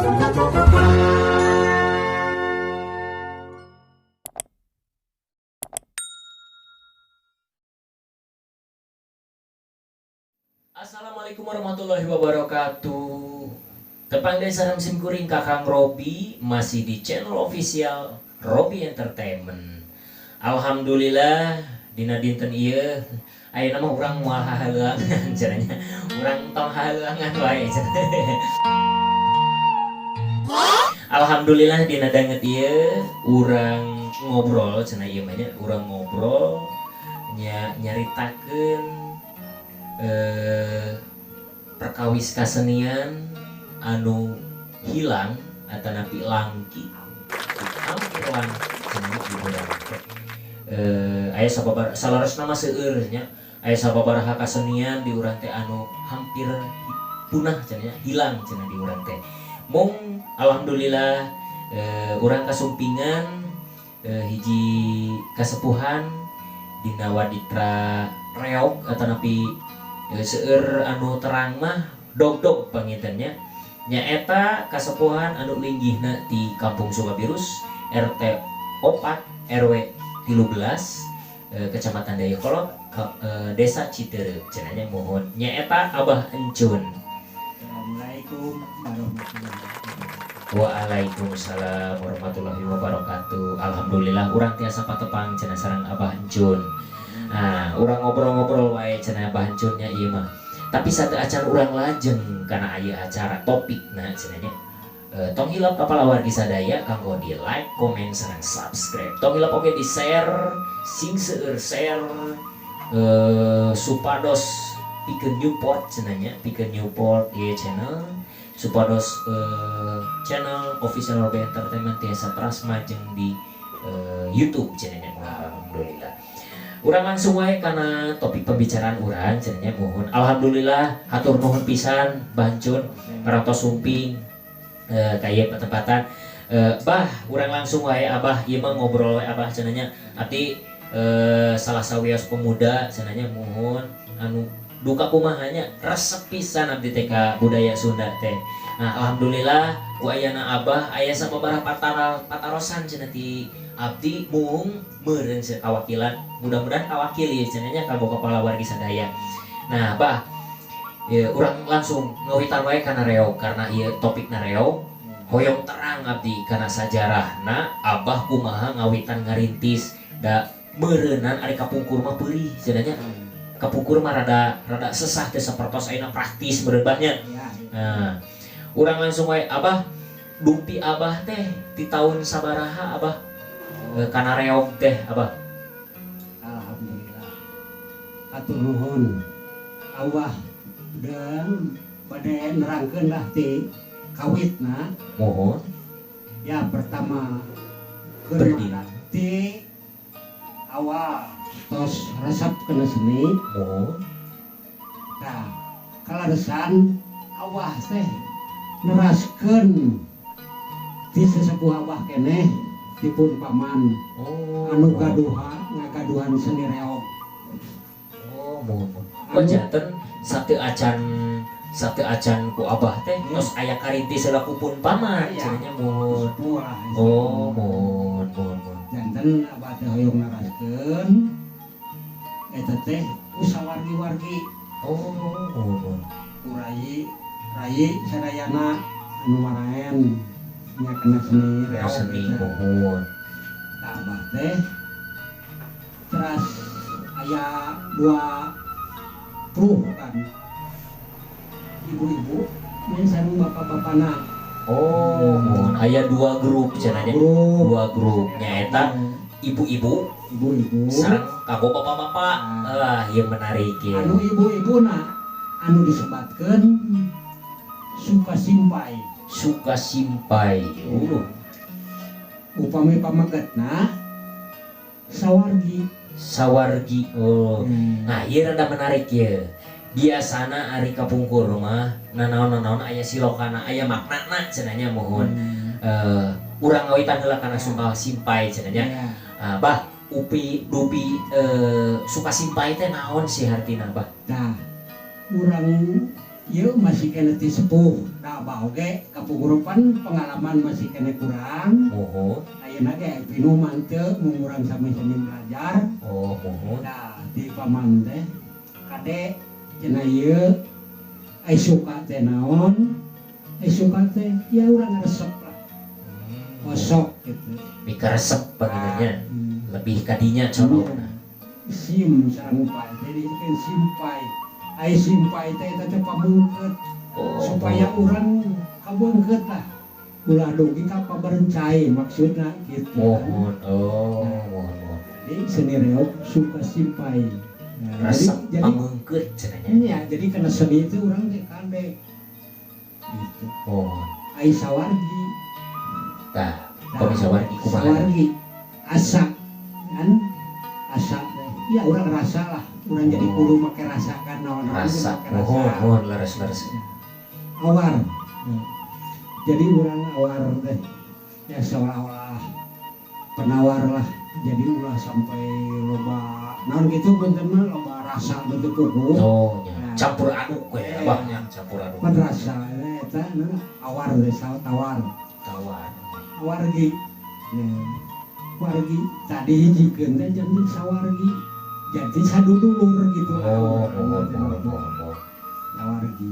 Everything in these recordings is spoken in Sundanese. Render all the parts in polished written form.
Assalamualaikum warahmatullahi wabarakatuh. Tepang deui sareng sim kuring Kakang Robi, masih di channel official Robi Entertainment. Alhamdulillah, dina dinten ieu ayeuna mah urang moal hahaleuangan cenah nya. Urang tong hahaleuangan wae cenah. Alhamdulillah, dina danget ieu urang ngobrol cenah ieu mah nya, urang ngobrol nya, nyaritakeun perkawis kasenian anu hilang atanapi langki, hampir langki cenah di urang teh. Aya sababar saleresna mah seueur nya, aya sababaraha kasenian di urang teh anu hampir punah cenah nya, hilang cenah di urang teh. Mung alhamdulillah urang kasumpingan hiji kasepuhan dina waditra reog atanapi seueur anu terang mah dogdog panginten nya, nyaeta kasepuhan anu linggihna di Kampung Sukabirus, RT 4 RW 13, Kecamatan Dayeuhkolot, Desa Citeureup cenah nya. Muhun, nyaeta Abah Encun. Assalamualaikum warahmatullahi wabarakatuh. Waalaikumsalam warahmatullahi wabarakatuh. Alhamdulillah urang tiasa patepang cenah sareng Abah Encun. Nah, urang ngobrol-ngobrol wae cenah Abah Encun nya ieu mah. Tapi sateuacan urang lajeng kana aya acara topikna cenah nya. Tong hilap ka palawargi sadaya kanggo di like, komen, sareng subscribe. Tong hilap oge di share, sing seueur share supados pikeun Newport cenah nya, pikeun Newport ieu channel, supados channel official Robi Entertainment tiasa teras majeng di YouTube cenah nya. Alhamdulillah. Urang langsung wae kana topik pembicaraan urang cenah nya, muhun. Alhamdulillah, hatur nuhun pisan Bah Encun parantos sumping ka ieu patempatan. Bah, urang langsung wae, Abah, ieu mah ngobrol wae, Abah, cenah nya. Abdi salah sawios pemuda cenah nya, muhun, anu duka kumaha nya, resep pisan abdi teh ka budaya Sunda teh. Nah, alhamdulillah ku ayana Abah aya sababaraha patarosan cenah ti abdi, mung meureun kawakilan, mudah-mudahan kawakil ieu cenah nya kanggo kepala wargi sadaya. Nah, Bah, ya, urang langsung ngawitan wae kana reog karena ieu topikna reog. Hoyong terang abdi kana sajarahna Abah kumaha ngawitan ngarintis, da meureunan ari kapungkur mah peurih cenah nya. Kapungkur mah rada rada sesah teh, sapertos ayeuna praktis meureun, Bah, nya. Ya. Nah, urang langsung wae, Abah, dumpi Abah teh di tahun sabaraha Abah kana reog teh, Abah? Alhamdulillah. Hatur nuhun. Abah dan bade nerangkeun lah ti kawitna. Muhun. Ya, pertama keur Berdiri. Ti awal tos resep kana seni. Muhun. Nah, kaleresan Abah teh neraskeun ti sesepuh Abah keneh dipun paman anu gaduha ngagaduhan seni reog. Oh, muhun. Oh, janten sateuacan ku Abah teh tos aya karintis heula ku pun paman Iya. cenah nya, muhun. Sepuh lah. Oh, muhun, muhun, muhun. Janten Abah teh hoyong neraskeun eta teh ku sawargi-wargi, Oh, muhun, muhun. Ku rayi rayi sadayana anu maraen nya kana seni reog Seni eta. Muhun. Tah, Abah teh teras aya 20 kan ibu-ibu ini sareng bapak-bapakna. Oh, muhun, aya dua grup cenah nya. Grup. Dua grup nyaeta ibu-ibu ibu-ibu sareng kanggo bapak-bapak. Nah. Ah, ieu menarik ya. Anu ibu-ibu na anu disebatkeun Suka Simpai. Suka Simpai. Upami pamegetna sawargi. Sawargi. Oh. Nah, ieu rada menarik ya. Biasana ari kapungkur mah nanaon-nanaon aya silokana, aya maknana cenah nya, muhun. Urang ngawitan heula kana Suka Simpai cenah nya. Ya. Ah, Bah, upi dupi Suka Simpai teh naon sih hartina, Bah? Nah, urang Ieu masih keneh ti sepuh da abah oge kapungkur pan pengalaman masih keneh kurang. Ayeuna ge pinuh mah henteu, mung urang sami-sami belajar. Oh, muhun. Nah, di paman teh kade cenah, ieu ai suka teh naon? Ai suka teh ya urang resep lah, osok gitu. Mika resep panginten nya. Lebih kadinya contohna. Sim sareng pai, jadi kan simpai, ai simpai teh eta teh pabeungkeut supaya urang kabeungkeut lah, ulah dugi ka pabarencai maksudna gitu kan. Muhun. Oh, muhun muhun. Jadi seni reog suka simpai. Nah, Resep jadi pameungkeut cenah nya. Iya, jadi karena seni itu urang teh kade gitu. Ai sawargi. Tah, upami sawargi kumaha? Sawargi asa kan, asa teh ya urang rasa lah, urang jadi kudu make rasa kan, naon Rasa. make Muhun, rasa. Muhun, leres leres. Awar. Jadi urang awar teh ya seolah-olah penawar lah, jadi ulah sampai loba naon gitu, benten mah loba rasa bentuk kuku. Oh, nya. Nah. Campur aduk we Eh. abah nya, campur aduk. Pan rasa eta nah, awar teh tawar. Tawar. Wargi. Nah, wargi tadi hijikeun teh jadi sawargi, jadi sadulur gitu lah. Oh, muhun muhun muhun muhun. Sawargi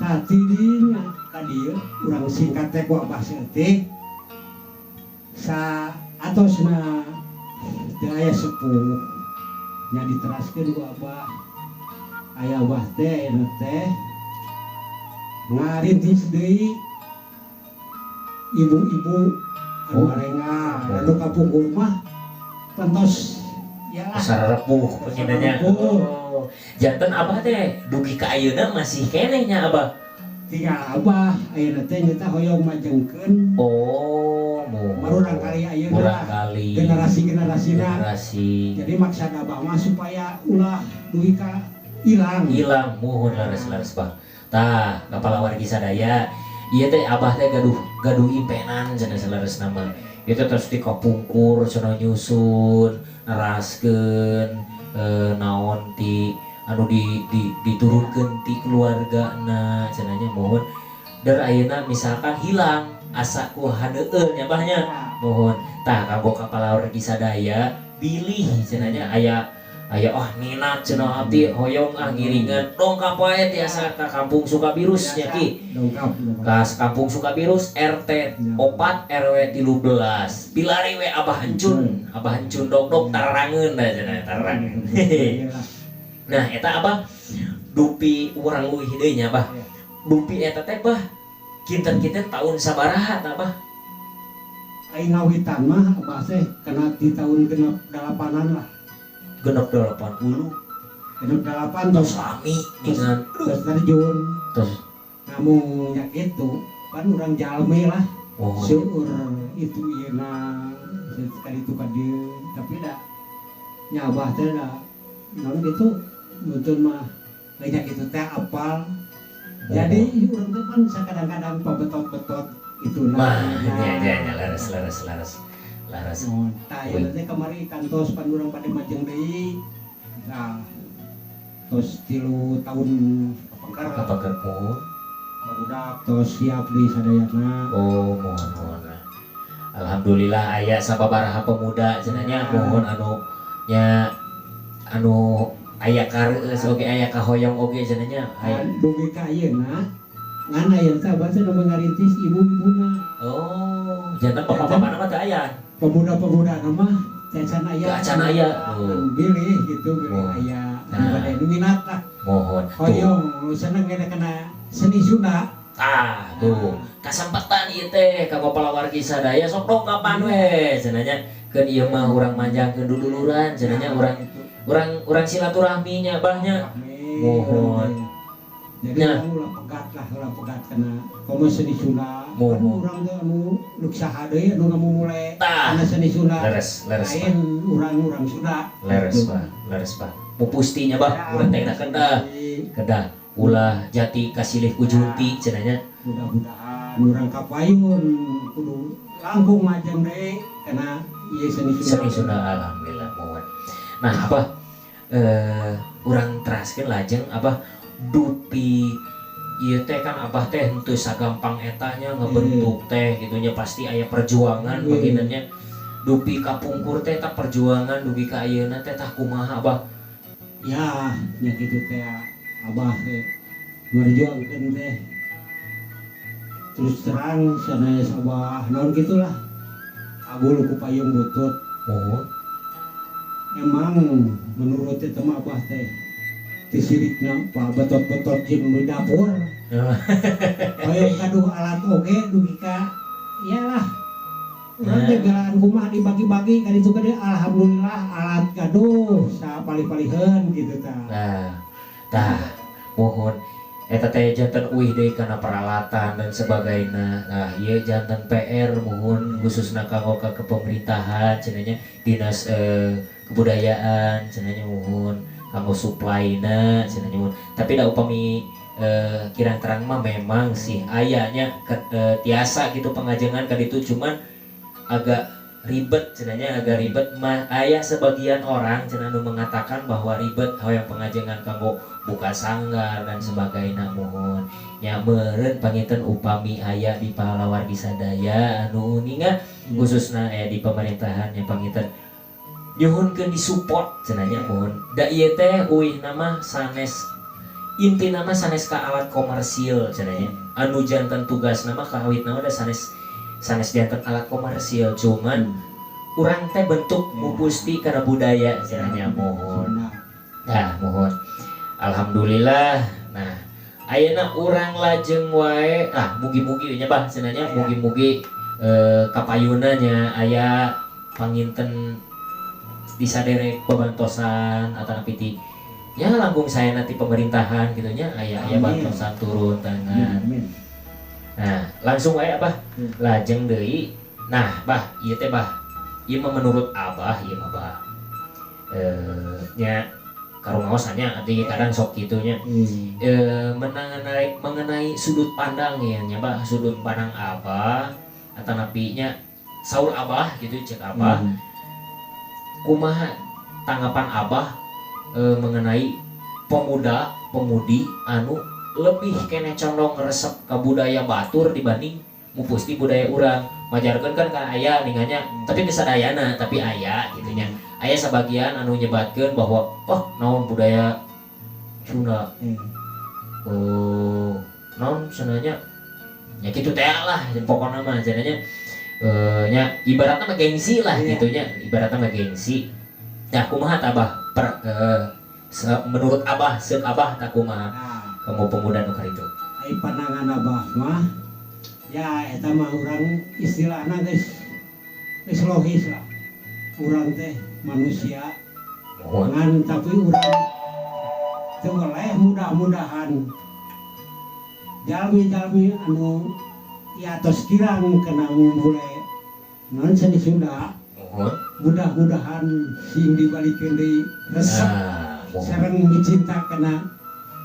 tadi dinya ka dieu urang singkat teh ku abah saeutik sa atosna teu aya sepuh nya, diteraskeun ku abah, aya abah teh ayeuna teh ngarintis deui ibu-ibu anu arenga anu kapungkur mah pentos ya lah. Sararepuh panginten nya. Sararepuh. Oh. Janten abah teh dugi ka ayeuna masih keneh nya, abah? Tinggal abah ayeuna teh nyata hoyong majengkeun Oh, muhun. murang kali ayeuna Murang lah. Kali. Generasi-generasina. Generasi. Jadi maksud abah mah supaya ulah dugi ka ilang. Hilang. Muhun, leres leres, bah. Tah, kepala wargi sadaya, ieu teh abah teh gaduh gaduh impenan cenah, saleresna mah itu terus di kapungkur cenah nyusun neraskeun naon ti anu di diturunkeun ti keluargana cenah nya. Muhun, der ayeuna misalkan hilang asa ku haneueun nya, bah, nya. Muhun. Tah, kanggo kapala wargi sadaya, bilih cenah nya aya aya, "Oh, minat cenah, abdi hoyong ah ngiringan," dongkap wae tiasa ka Kampung Sukabirus nya, Ki. Dongkap, dongkap. Ka Kampung Sukabirus, RT 4 RW 13, pilari we Abah Encun. Abah Encun dok dok tarangeun da cenah, tarangeun. Nah, eta abah dupi urang leuwih deui nya, bah. Dupi eta teh, bah, kinten-kinten tahun sabaraha tah, bah? Aing ngawitan mah abah teh kena di tahun 68-an lah. 86. 68 Tos tos. Lami dengan Terus terjun. Terus. Namun nya gitu kan, urang jalmi lah. Seueur itu ieu na sekali itu ka dieu, tapi da nya abah teh da naon gitu muntun mah banyak itu teh apal, jadi urang teh kan sakadang-kadang pabetot-betot itu. Mah nya nya nya, leres leres leres leres. Oh, tah ieu teh kamari kantos pan urang pada majeng deui. Nah, tos 3 tahun kapengker lah. Kapengker, muhun. Barudak tos siap di sadayana. Oh, muhun muhun lah. Alhamdulillah aya sababaraha pemuda cenah nya. Muhun, anu nya anu aya kareueus oge, aya kahoyong oge cenah nya, aya. Dugi ka ayeuna ngan ayeuna teh abah teh nu ngarintis ibu-ibuna. Oh, janten bapak-bapakna mah teu aya? Pemuda-pemuda mah teh can aya. Teu acan aya. Anu bilih gitu, bilih aya anu bade nu minat lah. Muhun tuh. Hoyong nu seneng kena seni Sunda. Ah, tuh, kasempatan ieu teh kanggo palawargi sadaya, sok dong kapan we cenah nya, keun ieu mah urang manjangkeun duduluran cenah nya, urang urang urang silaturahmi nya, bah, nya. Muhun. Jadi Nah. urang ulah pegat lah, ulah pegat kena komo seni Sunda. Kan urang teh anu luk saha deui anu ngamumule Tah. kana seni Sunda. Leres leres, Pak. Lain urang-urang Sunda. Leres, Gitu. Pak, leres, Pak. Pupusti nya, bah, urang teh kedah kedah ulah jati kasilih ku junti cenah nya. Mudah-mudahan urang kapayun kudu langkung majeng deui kana ieu seni Sunda. Seni Sunda, alhamdulillah, muhun. Nah, apa urang teraskeun lajeng apa dupi. Ieu teh kan Abah teh henteu sagampang eta nya ngebentuk teh gitu nya, pasti aya perjuangan panginten nya. Dupi kapungkur teh tah perjuangan dugi ka ayeuna teh, tah kumaha, Abah? Ya, nya kitu teh, Abah teh merjuangkeun teh terus terang sanes Abah naon gitulah, agul ku payung butut. Emang menurut itu mah Abah teh tisirikna pak betot-betot jeung di dapur, hoyong gaduh alat oge dugi ka iyalah urang teh belaan kumaha dibagi-bagi kan itu kan. Alhamdulillah alat gaduh sapalih-paliheun gitu tah. Nah, tah mohon eta teh janten uih deui kana peralatan dan sebagainya. Nah, ieu janten PR mohon khususna kanggo ka kepemerintahan cenah nya, dinas kebudayaan cenah nya, mohon kanggo supply-na cenah nya, mohon. Tapi da upami kirang terang mah memang sih ayanya tiasa gitu pengajengan ka ditu, cuman agak ribet cenah nya, agak ribet mah. Aya sebagian orang cenah nu mengatakan bahwa ribet hoyong pengajengan kanggo buka sanggar dan sebagainya. Mohon nya meureun panginten upami aya di palawargi sadaya anu uninga, khususna aya di pemerintahan nya, panginten nyuhunkeun disupport cenah nya, mohon. Da ieu teh uih nama sanes, inti nama sanes ka alat komersil cenah nya. Anu janten tugas nama kawit nama da sanes sanes janten alat komersil, cuman urang teh bentuk mupusti karena budaya cenah nya, mohon. Sunda. Nah, mohon, alhamdulillah. Nah, ayeuna urang lajeng wae. Ah, mugi-mugi nya, Bah, cenah nya. Mugi-mugi kapayuna nya aya panginten disaderek pabantosan atau ti ya langkung saya nanti pemerintahan gitu nya, aya aya Amin. bantosan turun tangan. Amin. Nah, langsung wae, Abah. Lajeng deui. Nah, Bah, ieu teh, Bah, ieu mah menurut Abah ieu mah, Bah, nya karumaosannya arti kadang sok kitu nya. Mengenai mengenai sudut pandang ya nya, Bah, sudut pandang Abah atau napinya saur Abah gitu, cek Abah kumaha tanggapan Abah mengenai pemuda pemudi anu lebih kene condong resep ke budaya batur dibanding mupusti budaya urang? Majarkeun kan kan aya ninganya, tapi teu sadayana, tapi aya gitu nya, aya sebagian anu nyebatkeun bahwa oh, naon budaya Sunda, oh, naon cenah nya kitu teh lah. Pokoknya mah cenah nya nya ibaratnya mah gengsi lah gitu nya, ibaratnya mah gengsi. Nah, kumaha tah, Abah, menurut Abah, seuk Abah tah kumaha Nah, kamu pemuda nu itu? Ai pandangan Abah mah ya eta mah urang istilahna geus geus logis lah, urang teh manusia. Ngan tapi urang teu weleh, mudah-mudahan jalmi-jalmi anu ya tos kirang kena mulai non seni Sunda, mudah-mudahan sing dibalikeun deui resep sareng micinta kana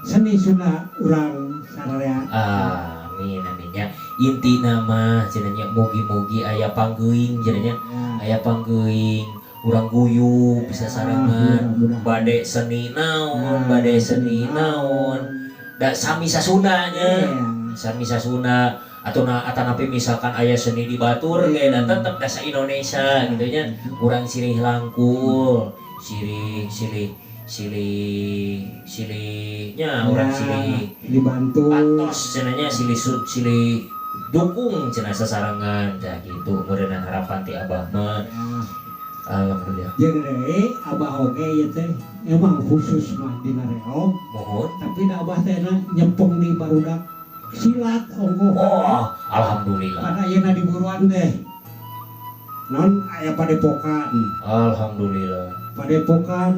seni Sunda urang sararea. Amin, amin ya. Inti nama cenah nya mugi-mugi aya panggeuing cenah nya. Aya panggeuing, urang guyub bisa sarengan. Mudah-mudahan. Bade seni naon, bade seni naon, da sami sasunda nya. Sami sasunda atau na atanapi misalkan aya seni di batur ge da tetep da sa Indonesia gitu nya. Urang silih langkul, silih silih silih silihnya urang silih dibantu. Pantos cenah nya, silih silih dukung cenah sasarengan dah gitu meureunnan harapan ti Abah mah. Alhamdulillah. Jeung deui Abah oge ieu teh emang khusus mah dina reog, tapi da Abah teh na nyepeng di barudak silat ongkoh. Oh, alhamdulillah. Pada ayeuna di buruan teh non aya padepokan. Alhamdulillah. Padepokan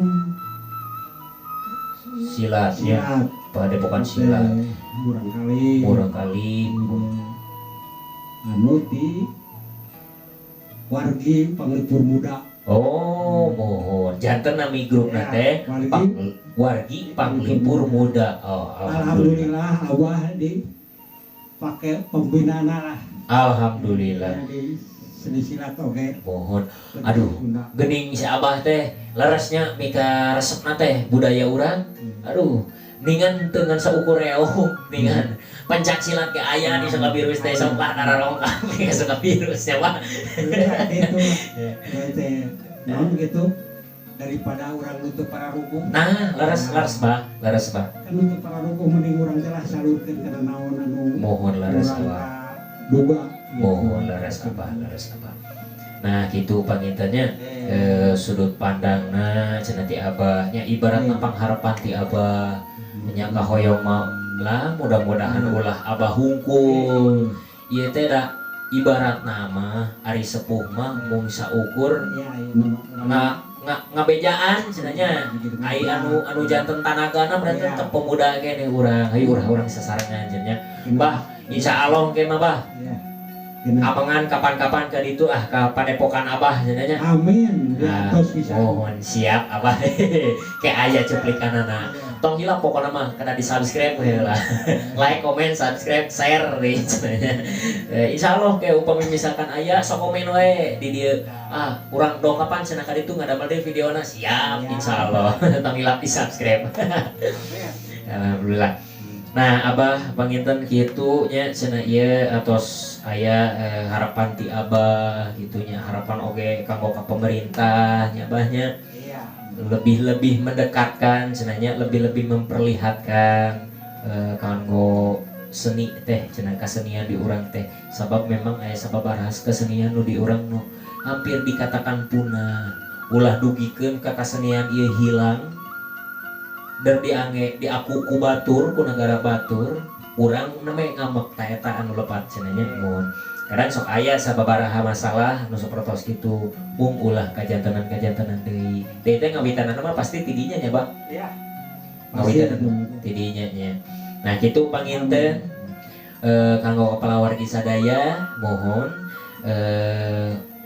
silatnya. Silat. Padepokan silat. Murang kali. Murang kali. Anu di wargi Panglipur Muda. Oh, mohon janten nami grup Ya, teh wargi. Wargi Panglipur Muda. Oh, alhamdulillah. Alhamdulillah Abah di pakai pembinaan lah. Alhamdulillah. Di seni silat oke. Mohon. Aduh. Sunda. Gening si Abah teh leresnya mika resepna teh budaya urang. Aduh, Ningan dengan saukur reog, ningan pencak silat ge aya di Sukabirus teh, sok lah kararongkap ke Sukabirus ya, Pak. Iya, gitu. Teh naon gitu, daripada urang nutup pararuguh. Nah, leres, leres, Bah, leres, Bah. Kan nutup pararuguh, mending urang teh lah salurkeun kana naon anu Mohon, leres, urang Abah. Duga gitu. Mohon, leres, Abah, leres, Abah. Nah, gitu panginten nya, sudut pandangna cenah ti Abah nya, ibaratna pangharapan ti Abah nya, kahoyong mah lah mudah-mudahan ulah Abah hungkul ieu teh. Da ibarat nama ari sepuh mah mung saukur Iya, nga nga ngabejaan cenah nya. Ai anu anu janten tanagana berarti tetep pemuda kene urang. Hayu urang urang sasarengan cenah nya, Bah. Insya Allah ke mah, Bah. Ya. Kena. Amengan kapan-kapan ke ditu ah, ka padepokan Abah cenah nya. Amin. Nah, Ya, tos bisa. Mohon, siap, Abah. Kayak aya cuplikanana. Tong hilap pokoknya mah kena di subscribe we lah. Like, comment, subscribe, share deh cenah nya. Insya Allah kayak upami misalkan aya sok komen we di dieu. Ah, urang dong kapan cenah ka ditu ngadamel deui videona, siap. Insya Allah. Tong hilap di subscribe. Alhamdulillah. Nah, Abah, panginten kitu nya cenah ieu atos aya harapan ti Abah gitu nya, harapan oge kanggo ka pemerintah nya, Abah nya. Iya. Lebih-lebih mendekatkan cenah nya, lebih-lebih memperlihatkan kanggo seni teh cenah, kesenian di urang teh, sabab memang aya sababaraha kesenian nu di urang nu hampir dikatakan punah. Ulah dugikeun ka kesenian ieu hilang dan diange diaku ku batur, ku negara batur, urang namanya ngamek ta eta anu lepat cenah nya. Mun kadang sok aya sababaraha masalah nu sapertos kitu, mung ulah kajantenan-kajantenan deui deui teh ngawitanana mah pasti tidinya nya, Bah. Iya. Ngawitan tidinya nya. Nah, kitu panginten, kanggo kepala wargi sadaya, mohon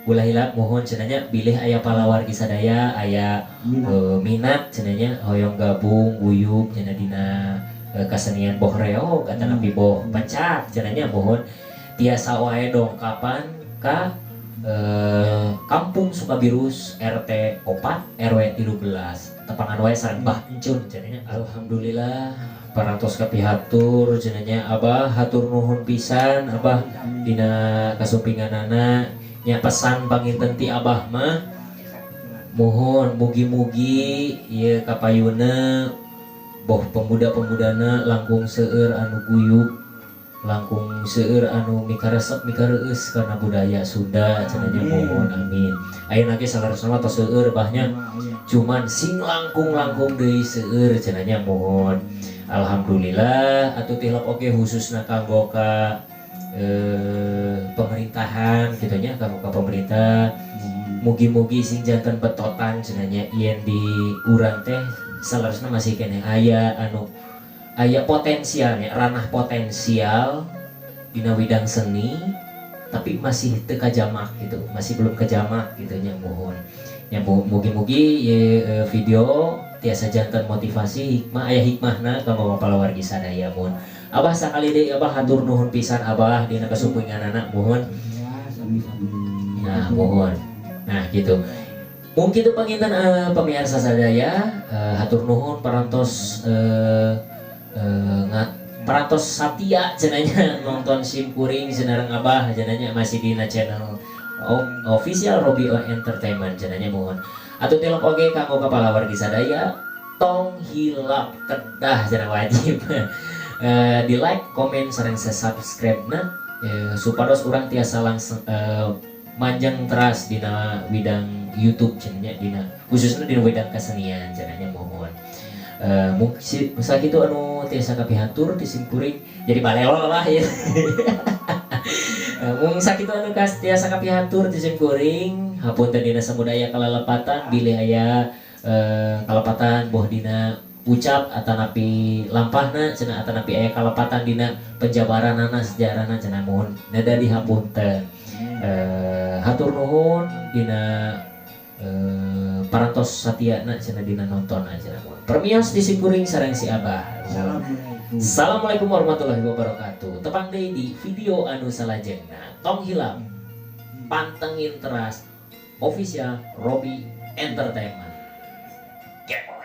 ulah hilap, mohon cenah nya, bilih aya palawargi sadaya aya Minat. Minat cenah nya, hoyong gabung guyub cenah dina kesenian, boh reog atanapi boh pencak cenah nya, mohon tiasa wae dongkapan ka Kampung Sukabirus RT 4 RW 13, tepangan wae sareng Bah Encun cenah nya. Alhamdulillah parantos kapihatur cenah nya, Abah. Hatur nuhun pisan, Abah, dina kasumpinganana nya. Pesan panginten ti Abah mah mohon mugi-mugi ieu kapayuna boh pemuda-pemudana langkung seueur anu guyub, langkung seueur anu mikaresep mikareueus karena budaya Sunda cenah nya. Amin. Mohon, amin. Ayeuna ge saleresna mah tos seueur, Bah, nya. Wah, iya. Cuman sing langkung-langkung deui seueur cenah nya, mohon. Alhamdulillah atuh tilap oge khususna kanggo ka pemerintahan gitu nya, kanggo ka pemerintah, mugi-mugi sing janten betotan cenah nya, yen di urang teh saleresna masih keneh aya anu aya potensialnya, ranah potensial dina widang seni, tapi masih teu kajamak gitu, masih belum kejamak gitu nya. Mohon ya, mugi-mugi ye, video tiasa janten motivasi, hikmah, aya hikmahna kanggo palawargi sadaya. Mohon, Abah, sakali deui Abah hatur nuhun pisan, Abah, dina kasumpinganana, mohon. Ya, sami-sami. Nah, mohon. Nah, gitu. Mungkin itu panginten, pemirsa sadaya, hatur nuhun parantos parantos satia cenah nya nonton sim kuring sareng Abah cenah nya, masih dina channel official Robi O Entertainment cenah nya. Mohon atuh tilok oge kanggo kepala wargi sadaya, tong hilap kedah cenah wajib di like, komen, sareng subscribe na supados urang tiasa langsung manjang teras dina widang YouTube cenah nya, dina khususnya dina widang kesenian cenah nya. Mohon, mungkin sakitu anu tiasa kapihatur ti simkuring, jadi balelo lah ya. Mung sakitu anu kas tiasa kapihatur ti simkuring. Hapunten dina samudaya kalalepatan, bilih aya kalepatan boh dina ucap atanapi lampahna cenah, atanapi aya kalepatan dina penjabaranana, sejarahna cenah, mohon neda dihapunten. Hatur nuhun dina parantos satiana cenah dina nonton aja. Permios di simkuring sareng si Abah. Assalamualaikum. Assalamualaikum warahmatullahi wabarakatuh. Tepang deui di video anu salajengna. Tong hilap pantengin teras official Robi Entertainment. Kepoy.